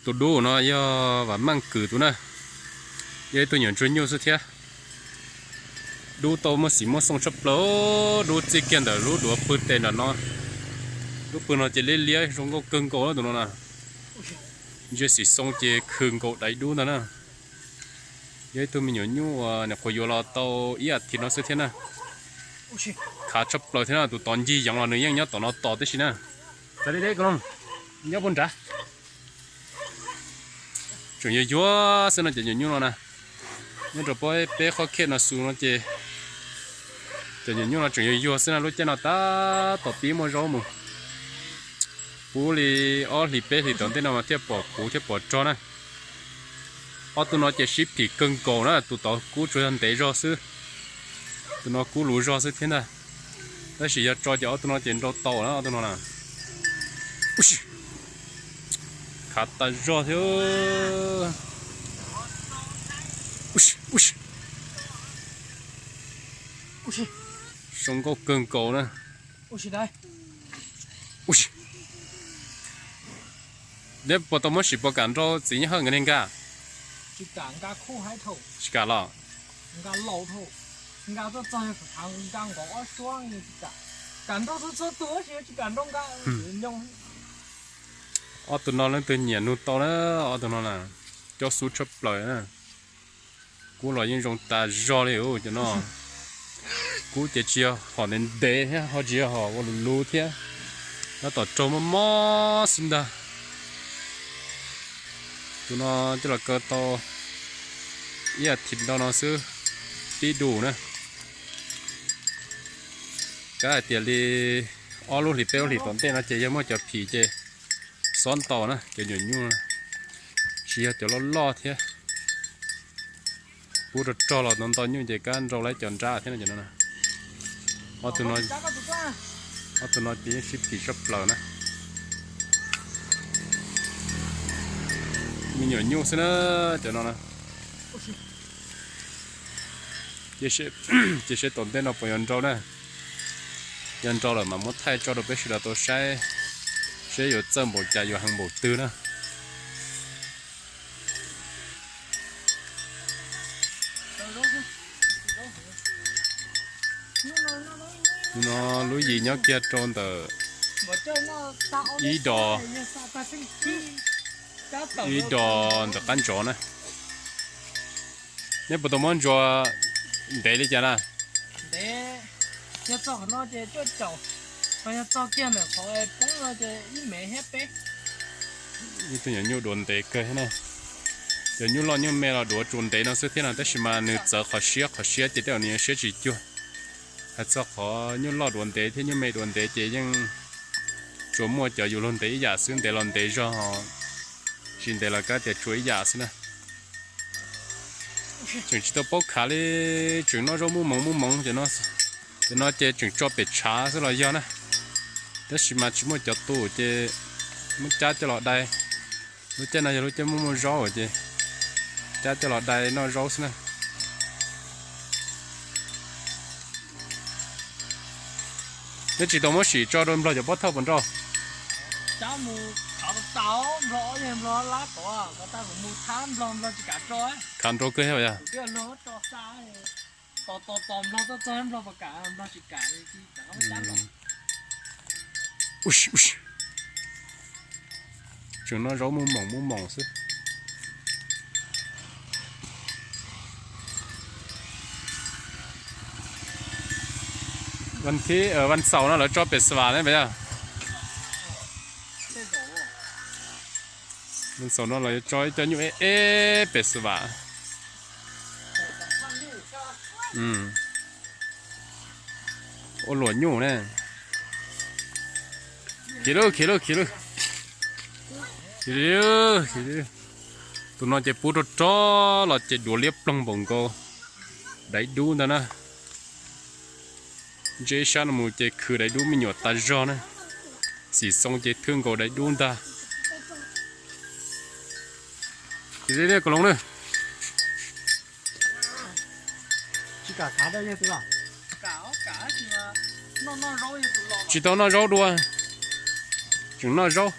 Tus dub no yog Vam Meej Kwm tus na, yog ib tug nyuam ntsuag nyuj xwb thiab. Dub tau muaj xim muaj xoo tshaj plaws, dub txij kiag ntawm lub duav pw tes nram no. Lub pw no ces liab liab zoo nkauj kawg nkaus tus no na. Ntsia xim xoo ces khw nkaus daiv dub ntag na. Yog ib tug me nyuam nyuj uas nyuam qhuav yuav los tau ib as thiv no xwb thiab na. Khav tshaj plaws thiab na, tus tod ncig yeev los nws yeej nyob tom no tos tib si na. Nyob puag nrad. Tseem yuag yuag xwb no cov nyuam nyuj no na. Nyob rau peb qhov khej no xus no ces cov nyuam nyuj no tseem yuag yuag xwb na, lub caij no tab tom pib muaj zaub mus. Puv li ob hlis peb hlis tom ntej no mas thiaj pom puv thiaj pom rog na. Ob tug no ces sib phim kawg nkaus na, tus tod kub tsuas yog ntev zog xwb, tus no kub luv zog xwb thiab ntag. Tab sis yog tso ces ob tug no ces nrau tau na, ob tug no na. Khav tas zog thiab. Zoo nkauj kawg nkaus na. Neb puas tau muab sim puas kam nrau txiv Nyiaj Hawj nkawd niag nkag? Tsis kam los? Ob tug no leej twg nyiam nug tau na, ob tug no na, cov xub tshaj plaws na. Kub los yeej zoo tas zog li cov no. Kub ces tsis yog hom ntev ntev thiab ho tsis yog hom ua luv luv thiab, tab tom raug mob mob xwb ntag. Tus no coj los kaw tau ib as thiv ntau no xwb, pib dus na. Kav hais tias li ob lub hlis peb lub hlis tom ntej no ces yog muaj cov phim ces xob ntaus na, cov nyuam nyuj tsis yog cov loj loj thiab. Pub rog rog los ntau ntau nyuj ces kab nrau lawm cov nrab thiab no. Ob tug no, ob tug no ces yeej sib phim sab plaws na. Me nyuam nyuj xwb na, cov no na. Cia seb tom ntej no puas yuav nrau na. Yog nrau lawm mas muab thaij tso rau peb sawv daws tau saib, seb yuav txawj npaum cas yuav heev npaum twg na. No lub yim nyob kiag rau ntawm ib do, ib do ntawm qab ntsov na. Neb puas tau muab ntsuas ntev li cas na? Ib tug nyuam nyuj duav ntev kawg thiab na. Cov nyuj loj nyuj me los duav tsuas ntev no xwb thiab no, tab sis mas nws txawv qhov siab, qhov siab ces tej zaum nws yuav siab tsis cuag. Hais txog qhov nyuj loj duav ntev thiab nyuj me duav ntev ces yeej tsuas muaj cov yus luag ntev ib yam xwb, ntev los ntev zog, tsis ntev los kab tias tsuas ib yam xwb na. Tseem tsis tau paub khav li, tseem noj zaub muaj moov muaj moov. Cov no ces tseem tso pem tshav xwb los yog na, tab sis mas tsis muaj cov tu ces muab cab coj los dai. Lub caij no yog lub caij muaj muaj zaub ces cab coj los dai noj zaub xwb na. Neb tsis tau muab sim tso rau nplog cov pob thawj puas nrau? Khav nrau kawg thiab yog. Tseem noj zaub muaj moov muaj moov xwb. Vas xaum no lawv tso pem xas vas ne puas yog? Vas xaum no lawv tso ib co nyuj eb eb pem xas vas. Ua luam nyuj ne. Khiav lauj, khiav lauj, khiav lauj. Tus no ces pub rog rog los ces duav liab ploog npaum nkaus daiv dub ntag na. Ntsib sab no mus ces khwv daiv dub me nyuam tas zog na. Xim xoo ces thwb nkaus daiv dub ntag. Kaus hluas na. Tsis tau noj zaub dua, tseem noj zaub.